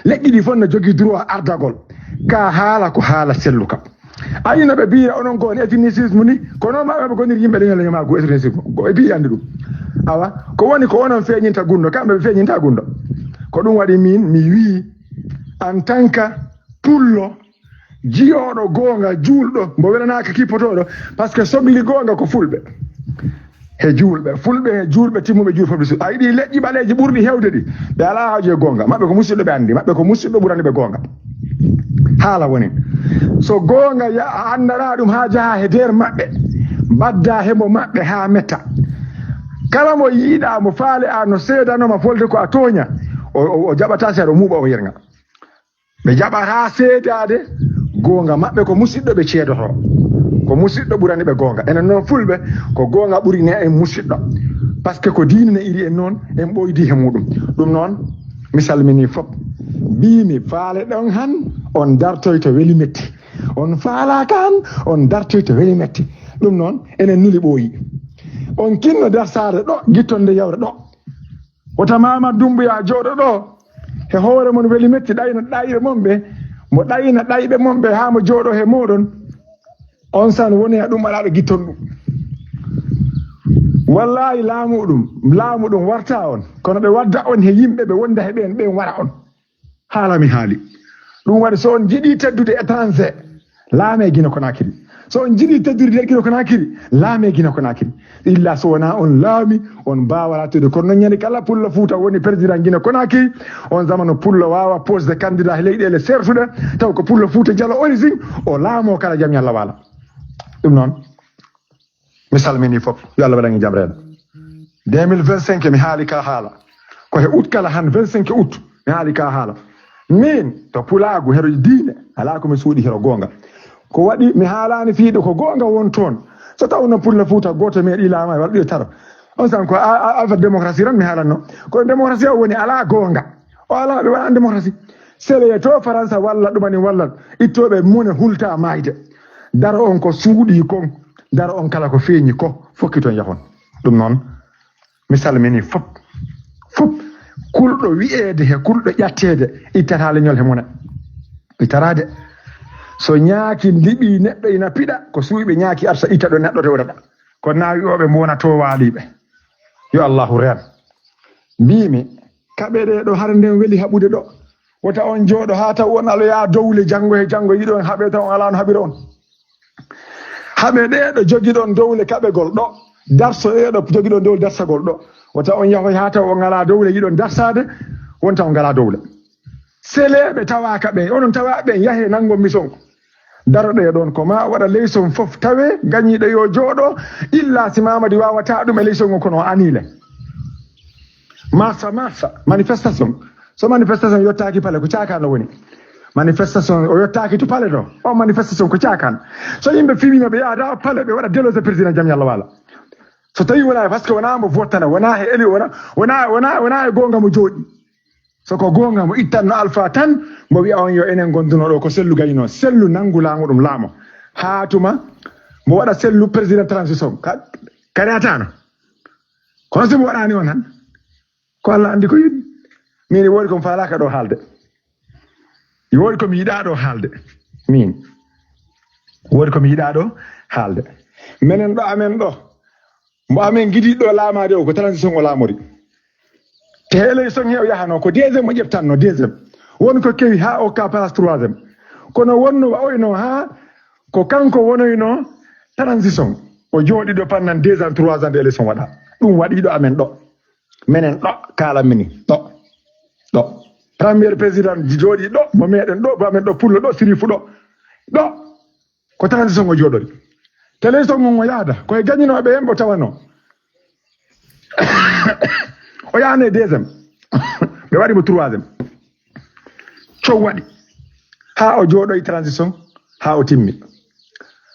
Leƴƴi ɗi fof no jogii droit ardagol. Ka haala ko haala selluka. Ayi no ɓe mbiyra onon ko on ethnicisme ni, ko noon maɓɓe ɓe goniri yimɓe leñol leñol maa ko ethnicisme. Ko e piyi anndi ɗum. Awa, ko woni ko onon feeñinta gunndo, kamɓe ɓe feeñinta gunndo. Ko ɗum waɗi min mi wii, en tant que pullo, jiyooɗo goonga, juulɗo, mbo welanaaka kippotooɗo, parce que sogli goonga ko fulɓe. He juulɓe, fulɓe he juulɓe, timmuɓe juulɓe, fawɓe su-, a yiɗi leƴƴi ɓaleeji ɓurɗi heewde ɗi, ɓe alaa haaju e goonga. Maɓɓe ko musidɓe ɓe anndi, maɓɓe ko musidɗo ɓurani ɓe goonga. Haala woni, so goonga ya-, a anndanaa ɗum haa jaha he nder maɓɓe, mbaddaa he mo maɓɓe haa metta. Kala mo yiɗaa, mo faale a no seedanoma folde ko a tooña, o, o, o jaɓataa si aɗa muuɓa o yerga. Ɓe jaɓataa seedaade goonga maɓɓe, ko musiɗɗo ɓe ceedotoo. Ko musiɗɗo ɓurani ɓe goonga. Enen noon fulɓe, ko goonga ɓuri ne en musiɗɗo. Parce que ko diine ne iri en noon, en ɓoydi he muɗum. Ɗum noon, mi salminii fof. Mbiimi, faale ɗon han, on dartoy to weli metti. On faalaa kan, on dartoyta weli metti. Ɗum noon, enen nuli ɓooyi. On kinno darsaade ɗo, gittonde yawre ɗo. Wota Maama Dumbuya jooɗo ɗo, he hoore mon weli metti, ɗayna ɗayɓe mon ɓe, mo ɗayna ɗayɓe mon ɓe haa mo jooɗo he mooɗon. On san woni e ɗum alaa ɗo gitton ɗum. Wallaahi laamu ɗum, laamu ɗum warta on, kono ɓe wadda on he yimɓe ɓe wonda he ɓeen, ɓeen wara on. Haala mi haali. Ɗum waɗi so on jiɗi teddude étranger, laame Gine Konakiri. So on jiɗi teddude Gine Konakiri, laame Gine Konakiri. Illa so wonaa on laami, on mbaawa laattude. Kono non ñande kala Pullo Fuuta woni président Gine Konakiri, on zamanu Pullo waawa poste de candidat he leyɗeele sertuɗe, taw ko Pullo Fuuta Jalo origine, o laamoo kala jam yalla waala. Ɗum noon. Mi salmini fof, yo Allah waɗan en jam reena. Deux mille vingt-cinq mi haali ka haala. Ko he août kala han vingt-cinq août mi haali ka haala. Min to pulaagu hero diine, alaa ko mi suuɗi hero goonga. Ko waɗi mi haalaani fii ɗo ko goonga won toon. So tawno Pullo Fuuta gooto meeɗi laama e waɗude taro. On san ko a, a, affaire démocratie tan mi haalanno. Ko démocratie o woni alaa goonga. O alaa ɓe waɗan démocratie. Sele to Faransa walla ɗumani walla ittooɓe mone hulta maayde. Daro on ko suuɗi kon. Daro on kala ko feeñi ko fokkiton yahon. Ɗum noon, mi salmini fop, fop. Kulɗo wi'eede he kulɗo ƴatteede ittata leñol he mone. Ittataade. So ñaaki liɓii neɗɗo ina piɗa, ko suuyɓe ñaaki arta itta ɗo neɗɗo rewrata. Ko naa wi'ooɓe mbo wona to waaliiɓe. Yo Allahu reen. Mbiimi, kaɓe ɗee ɗo hare nden weli haɓude ɗo. Wota on jooɗo haa taw on aloyaa dowle janngo he janngo yiɗo on haɓe taw on alaa no haɓira on. Haɓe ɗee ɗo jogiɗon dowle kaɓegol ɗo. Darso ɗee ɗo jogiɗon dowle darsagol ɗo. Wota on yahoy haa taw on alaa dowle yiɗon darsaade, wonta on ngalaa dowle. Seleeɓe tawaaka ɓen, onon tawaaɓe ɓen, yahee nanngon mission. Daroɗee ɗon ko maa waɗa leyson fof tawee gañiiɗo yo jooɗo, illa si Mamadi waawataa ɗum e leyson ngon kono o aniile. Marsa, marsa, manifestation. So manifestation yottaaki pale ko caakaan o woni. Manifestation o yottaaki to pale ɗo. O manifestation ko caakaan. So yimɓe fiwiima ɓe yahata pale ɓe waɗa déloger président Jam Yalla Waala. So tawii wonaa, parce que wonaa mo vottana, wonaa he eli, wonaa, wonaa, wonaa, wonaa e goonga mo jooɗi. So ko goonga mo ittanno Alfa tan, mo wi'a on yo enen gonduno ɗo ko sellu gaynoo. Sellu nanngu laamu ɗum laamo. Haa tuma mo waɗa sellu président transition. Ka, kadi ataano. Kono si mo waɗaani on han, ko Allah anndi ko yiɗi. Min e woodi ko mi faalaaka ɗo haalde. E woodi ko mi yiɗaa ɗo haalde. Min. Woodi ko mi yiɗaa ɗo haalde. Menen ɗo amen ɗo. Mo amen gidi ɗo laamaade o ko transition o laamori. Te he élection he o yahanoo ko deuxième o ƴeftanno, deuxième. Won ko kewi haa o ka place troisième. Kono wonno wa oyno haa ko kanko wonoyno transition. O jooɗi ɗo pendant deux ans, trois ans de élection waɗa. Ɗum waɗi ɗo amen ɗo. Menen ɗo kaalanmi ni. Ɗo. Ɗo. Premier président jooɗi ɗo, mo meɗen ɗo, mo amen ɗo, Pullo ɗo, Sirifu ɗo. Ɗo. Ko transition o jooɗori. Te élection ngon o yaada. Ko e gañinooɓe en o tawanoo. O yahanee deuxième. Ɓe waɗi mo troisième. Cow waɗi. Haa o jooɗoy transition, haa o timmi.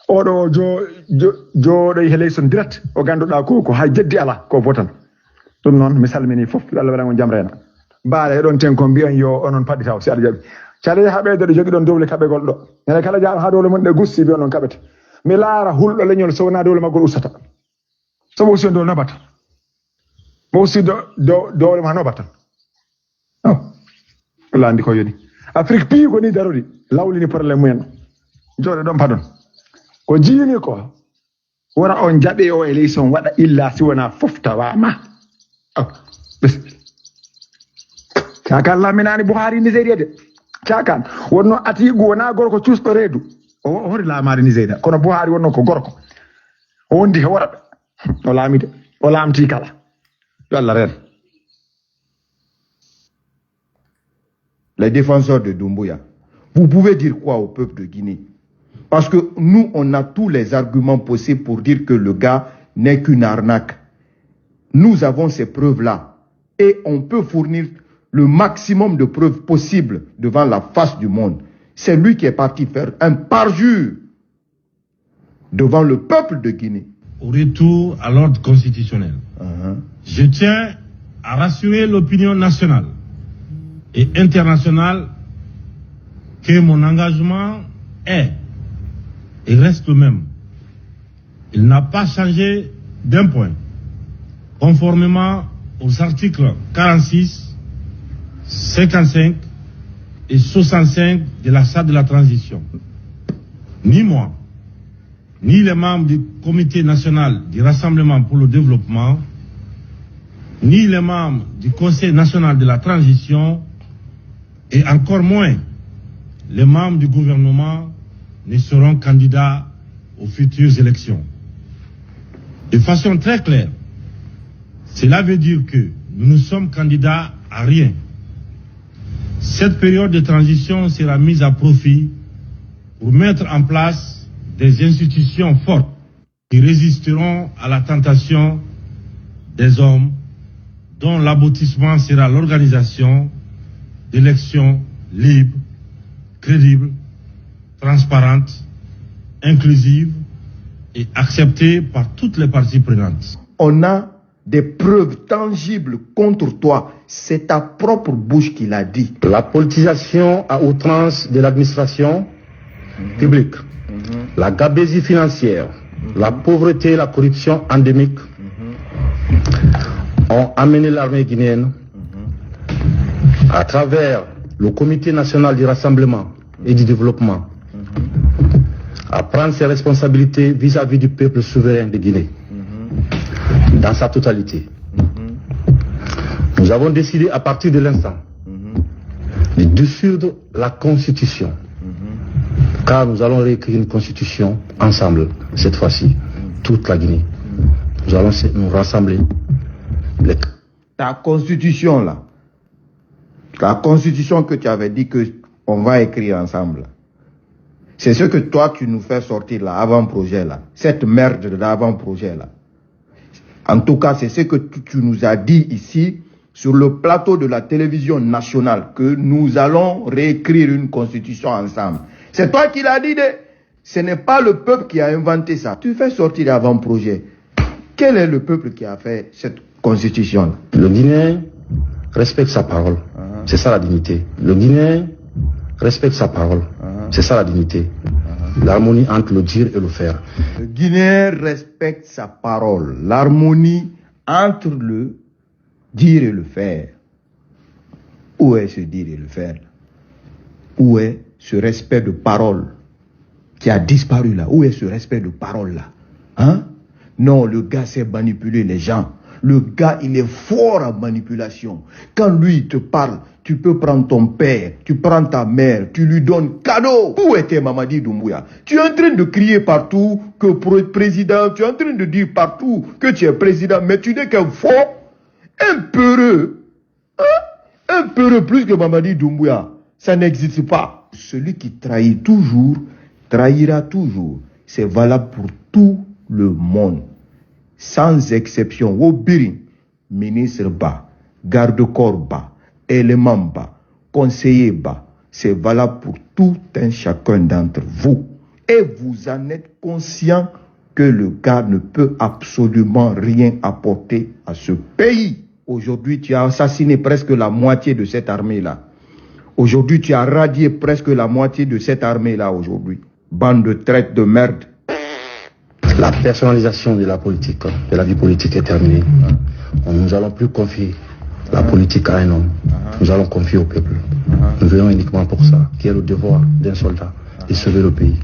Oɗo o jo-, jo-, jooɗoy he élection direct, o ganduɗaa ko, ko hay jeddi alaa, ko votan. Ɗum noon, mi salmini fof, yo Allah waɗan on jam reena. Baale, heɗon ten kon, mbiyon yo onon paɗɗitaw, si Alla jaɓi. Calee haa ɓeydoɗo jogiɗon dowle kaɓegol ɗo. Ñande kala jaaɗo haa dowle mon ɗe gusti, mbiyon on kaɓete. Mi laara hulɗo leñol so wonaa dowle maggol ustata. So mo usti on dowle nobata. Mo usti do-, do-, dowle ma nobata. Oh. Landi ko yoni. Afrique piyi ko ni darori. Lawlini problème mumen. Jooɗo ɗon paɗon. Ko jiimi ko. Wora on jaɓe o élection waɗa illa si wona fof tawama. Oh. Bes. Cakan laminani Buhari Nigeria de. Cakan. Wonno Atiku wona gorko cuusɗo reedu. O o hori laamaade Nigeria. Kono Buhari wonno ko gorko. O wondi he worɓe. O laami de. O laamti kala. Yo Allah reen. Les défenseurs de Doumbouya, vous pouvez dire quoi au peuple de Guinée? Parce que nous, on a tous les arguments possibles pour dire que le gars n'est qu'une arnaque. Nous avons ces preuves-là. Et on peut fournir le maximum de preuves possibles devant la face du monde. C'est lui qui est parti faire un parjure devant le peuple de Guinée. Au retour à l'ordre constitutionnel, uh-huh, je tiens à rassurer l'opinion nationale et internationale que mon engagement est Il reste le même. Il n'a pas changé d'un point, conformément aux articles quarante-six, cinquante-cinq et soixante-cinq de la Charte de la transition. Ni moi, ni les membres du Comité national du Rassemblement pour le développement, ni les membres du Conseil national de la transition, et encore moins les membres du gouvernement ne seront candidats aux futures élections. De façon très claire, cela veut dire que nous ne sommes candidats à rien. Cette période de transition sera mise à profit pour mettre en place des institutions fortes qui résisteront à la tentation des hommes dont l'aboutissement sera l'organisation d'élections libres, crédibles, transparentes, inclusives et acceptées par toutes les parties prenantes. On a des preuves tangibles contre toi. C'est ta propre bouche qui l'a dit. La politisation à outrance de l'administration publique, la gabegie financière, la pauvreté et la corruption endémiques ont amené l'armée guinéenne, à travers le Comité national du rassemblement et du développement, à prendre ses responsabilités vis-à-vis du peuple souverain de Guinée, dans sa totalité. Nous avons décidé à partir de l'instant de dissoudre la constitution. Car nous allons réécrire une constitution ensemble, cette fois-ci, toute la Guinée. Nous allons se- nous rassembler. Les- Ta constitution là, la constitution que tu avais dit que on va écrire ensemble, c'est ce que toi tu nous fais sortir là, avant-projet là, cette merde d'avant-projet là. En tout cas, c'est ce que tu, tu nous as dit ici sur le plateau de la télévision nationale que nous allons réécrire une constitution ensemble. C'est toi qui l'as dit, de... Ce n'est pas le peuple qui a inventé ça. Tu fais sortir avant-projet. Quel est le peuple qui a fait cette constitution-là? Le Guinéen respecte sa parole. C'est ça la dignité. Le Guinéen respecte sa parole. C'est ça la dignité. L'harmonie entre le dire et le faire. Le Guinéen respecte sa parole. L'harmonie entre le dire et le faire. Où est ce dire et le faire là? Où est ce respect de parole qui a disparu là? Où est ce respect de parole là? Hein? Non, le gars sait manipuler les gens. Le gars, il est fort en manipulation. Quand lui, il te parle, tu peux prendre ton père, tu prends ta mère, tu lui donnes cadeau. Où était Mamadi Doumbouya? Tu es en train de crier partout que pour être président, tu es en train de dire partout que tu es président, mais tu n'es qu'un faux, un peureux. Hein? Un peureux plus que Mamadi Doumbouya. Ça n'existe pas. Celui qui trahit toujours, trahira toujours. C'est valable pour tout le monde. Sans exception. Wobiri, ministre ba, garde-corps ba, élément ba, conseiller ba, c'est valable pour tout un chacun d'entre vous. Et vous en êtes conscient que le gars ne peut absolument rien apporter à ce pays. Aujourd'hui, tu as assassiné presque la moitié de cette armée-là. Aujourd'hui, tu as radié presque la moitié de cette armée-là aujourd'hui. Bande de traîtres de merde. La personnalisation de la politique, de la vie politique est terminée. Nous n'allons plus confier la politique à un homme. Nous allons confier au peuple. Nous venons uniquement pour ça, qui est le devoir d'un soldat, de sauver le pays.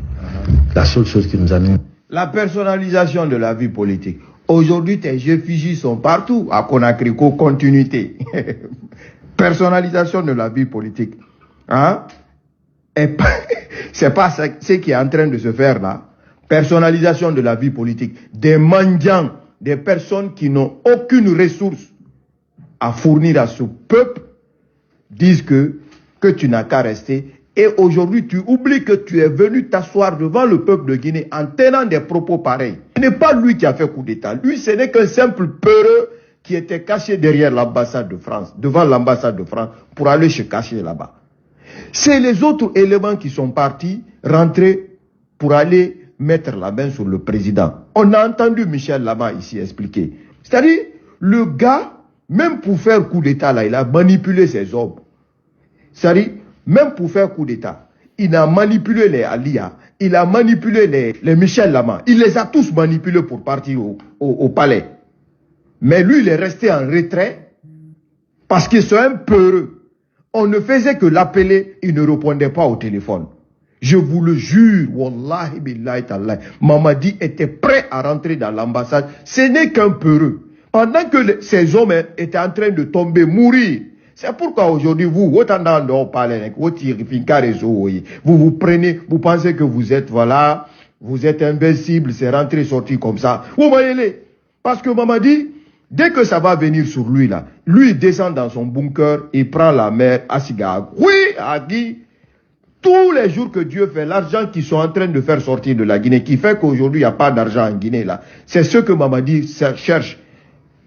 La seule chose qui nous anime. La personnalisation de la vie politique. Aujourd'hui, tes effigies sont partout. À Conakry, co-, continuité. Personnalisation de la vie politique. Hein? Et c'est pas ce qui est en train de se faire là. Personnalisation de la vie politique. Des mendiants, des personnes qui n'ont aucune ressource à fournir à ce peuple, disent que, que tu n'as qu'à rester. Et aujourd'hui, tu oublies que tu es venu t'asseoir devant le peuple de Guinée en tenant des propos pareils. Ce n'est pas lui qui a fait coup d'État. Lui, ce n'est qu'un simple peureux qui était caché derrière l'ambassade de France, devant l'ambassade de France, pour aller se cacher là-bas. C'est les autres éléments qui sont partis rentrer pour aller mettre la main sur le président. On a entendu Michel Lama ici expliquer. C'est-à-dire, le gars, même pour faire coup d'État, là, il a manipulé ses hommes. C'est-à-dire, même pour faire coup d'État, il a manipulé les alliés. Il a manipulé les, les Michel Lama. Il les a tous manipulés pour partir au, au, au palais. Mais lui, il est resté en retrait parce que c'est un peureux. On ne faisait que l'appeler, il ne répondait pas au téléphone. Je vous le jure, wallahi billahi tallahi, Mamadi était prêt à rentrer dans l'ambassade. Ce n'est qu'un peureux. Pendant que le- ces hommes étaient en train de tomber, mourir. C'est pourquoi aujourd'hui, vous, vous vous prenez, vous pensez que vous êtes, voilà, vous êtes invincible, c'est rentré, sorti comme ça. Vous voyez, parce que Mamadi, dès que ça va venir sur lui, là, lui descend dans son bunker, il prend la mer, Asiga, oui, Agi, tous les jours que Dieu fait, l'argent qu'ils sont en train de faire sortir de la Guinée, qui fait qu'aujourd'hui, il n'y a pas d'argent en Guinée, là, c'est ce que Mamadi cherche.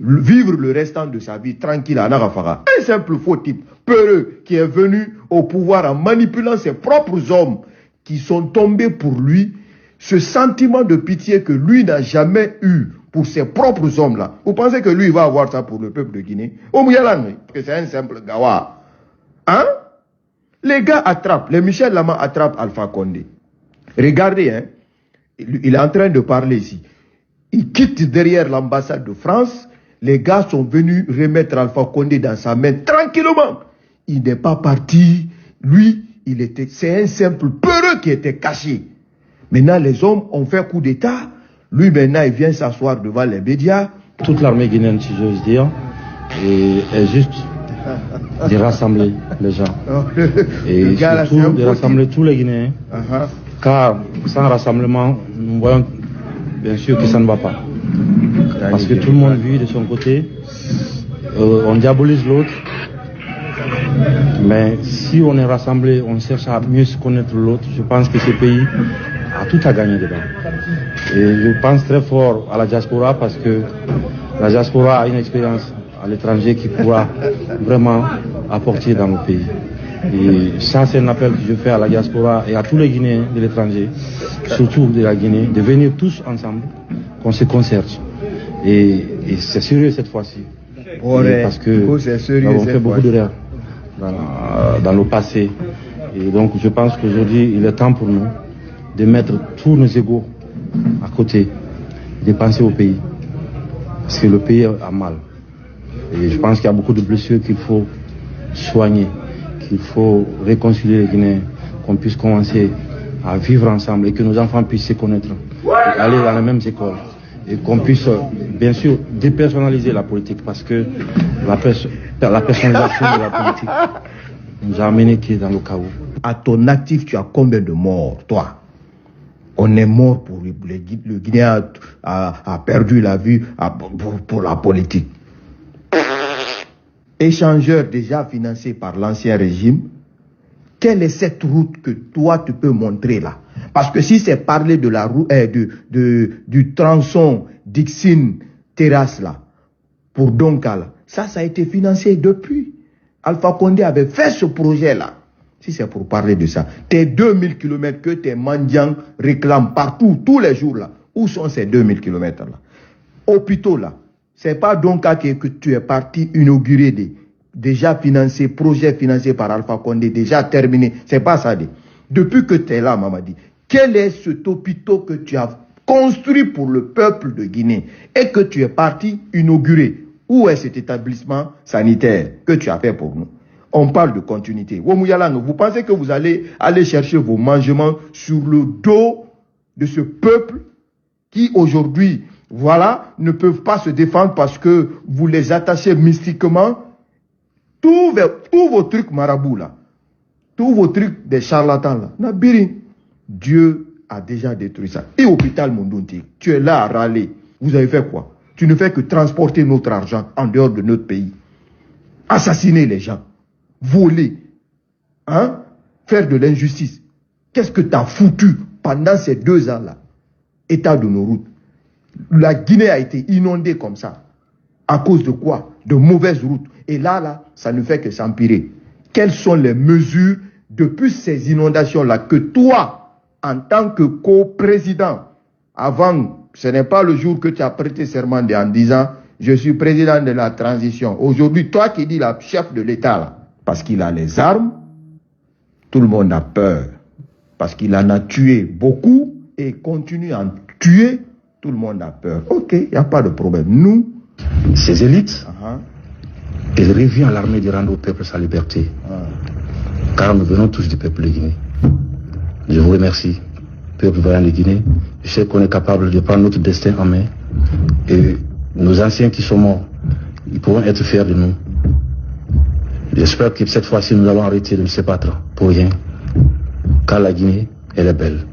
Vivre le restant de sa vie tranquille à Narafara. Un simple faux type, peureux, qui est venu au pouvoir en manipulant ses propres hommes qui sont tombés pour lui, ce sentiment de pitié que lui n'a jamais eu pour ses propres hommes-là. Vous pensez que lui va avoir ça pour le peuple de Guinée? Au Mouyalangri, parce que c'est un simple gawa. Hein? Les gars attrapent, les Michel Lama attrapent Alpha Condé. Regardez, hein, il est en train de parler ici. Il quitte derrière l'ambassade de France. Les gars sont venus remettre Alpha Condé dans sa main tranquillement. Il n'est pas parti. Lui, il était, c'est un simple peureux qui était caché. Maintenant, les hommes ont fait coup d'État. Lui, maintenant, il vient s'asseoir devant les médias. Toute l'armée guinéenne, si j'ose dire, est, est juste de rassembler les gens. Et surtout de rassembler tous les Guinéens. Car sans rassemblement, nous voyons bien sûr que ça ne va pas. Parce que tout le monde vit de son côté. Euh, on diabolise l'autre. Mais si on est rassemblé, on cherche à mieux se connaître l'autre, je pense que ce pays a tout à gagner dedans. Et je pense très fort à la diaspora parce que la diaspora a une expérience à l'étranger qui pourra vraiment apporter dans le pays. Et ça, c'est un appel que je fais à la diaspora et à tous les Guinéens de l'étranger, surtout de la Guinée, de venir tous ensemble, qu'on se concerte. Et, et c'est sérieux cette fois-ci. Et parce que nous avons fait beaucoup d'erreurs dans, dans le passé. Et donc, je pense qu'aujourd'hui, il est temps pour nous de mettre tous nos égos à côté, de penser au pays. Parce que le pays a mal. Et je pense qu'il y a beaucoup de blessures qu'il faut soigner, qu'il faut réconcilier les Guinéens, qu'on puisse commencer à vivre ensemble et que nos enfants puissent se connaître, et aller dans les mêmes écoles, et qu'on puisse, euh, bien sûr, dépersonnaliser la politique parce que la, pers- la personnalisation de la politique nous a amené qui est dans le chaos. À ton actif, tu as combien de morts, toi? On est mort pour le, le, le Guinéen a, a, a perdu la vie à- pour, pour la politique. Échangeur déjà financé par l'ancien régime, quelle est cette route que toi tu peux montrer là? Parce que si c'est parler de la route, euh, de, de- du tronçon Dixine Terrasse là, pour Donka là, ça, ça a été financé depuis. Alpha Condé avait fait ce projet-là. Si c'est pour parler de ça, tes deux mille kilomètres que tes mendiants réclament partout, tous les jours là, où sont ces deux mille kilomètres là? Hôpitaux là, c'est pas donc que, que tu es parti inaugurer des, déjà financés, projets financés par Alpha Condé, déjà terminés. C'est pas ça. Depuis que tu es là, Mamadi, quel est cet hôpital que tu as construit pour le peuple de Guinée et que tu es parti inaugurer? Où est cet établissement sanitaire que tu as fait pour nous? On parle de continuité. Womu Yalang, vous pensez que vous allez aller chercher vos mangements sur le dos de ce peuple qui aujourd'hui, voilà, ne peuvent pas se défendre parce que vous les attachez mystiquement. Tous vos, tous vos trucs marabouts là, tous vos trucs des charlatans là, na biri. Dieu a déjà détruit ça. Et hôpital Mundunti, tu es là à râler. Vous avez fait quoi? Tu ne fais que transporter notre argent en dehors de notre pays. Assassiner les gens, voler, hein, faire de l'injustice. Qu'est-ce que t'as foutu pendant ces deux ans-là? État de nos routes. La Guinée a été inondée comme ça. À cause de quoi? De mauvaises routes. Et là, là, ça ne fait que s'empirer. Quelles sont les mesures depuis ces inondations-là que toi, en tant que co-président, avant, ce n'est pas le jour que tu as prêté serment de- en disant, je suis président de la transition. Aujourd'hui, toi qui dis la chef de l'État, là, parce qu'il a les armes, tout le monde a peur. Parce qu'il en a tué beaucoup et continue à en tuer. Tout le monde a peur. Ok, il n'y a pas de problème. Nous, ces élites, uh-huh, ils reviennent à l'armée de rendre au peuple sa liberté. Ah. Car nous venons tous du peuple de Guinée. Je vous remercie, peuple vaillant de Guinée. Je sais qu'on est capable de prendre notre destin en main. Et nos anciens qui sont morts, ils pourront être fiers de nous. J'espère que cette fois-ci, nous allons arrêter de se battre pour rien. Car la Guinée, elle est belle.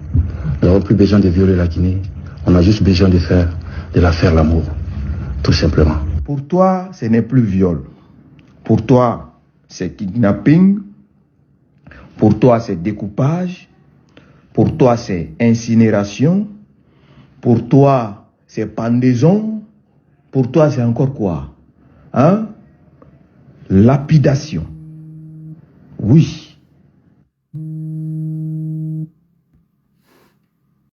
Nous n'avons plus besoin de violer la Guinée. On a juste besoin de faire, de la faire l'amour, tout simplement. Pour toi, ce n'est plus viol. Pour toi, c'est kidnapping. Pour toi, c'est découpage. Pour toi, c'est incinération. Pour toi, c'est pendaison. Pour toi, c'est encore quoi? Hein? Lapidation. Oui.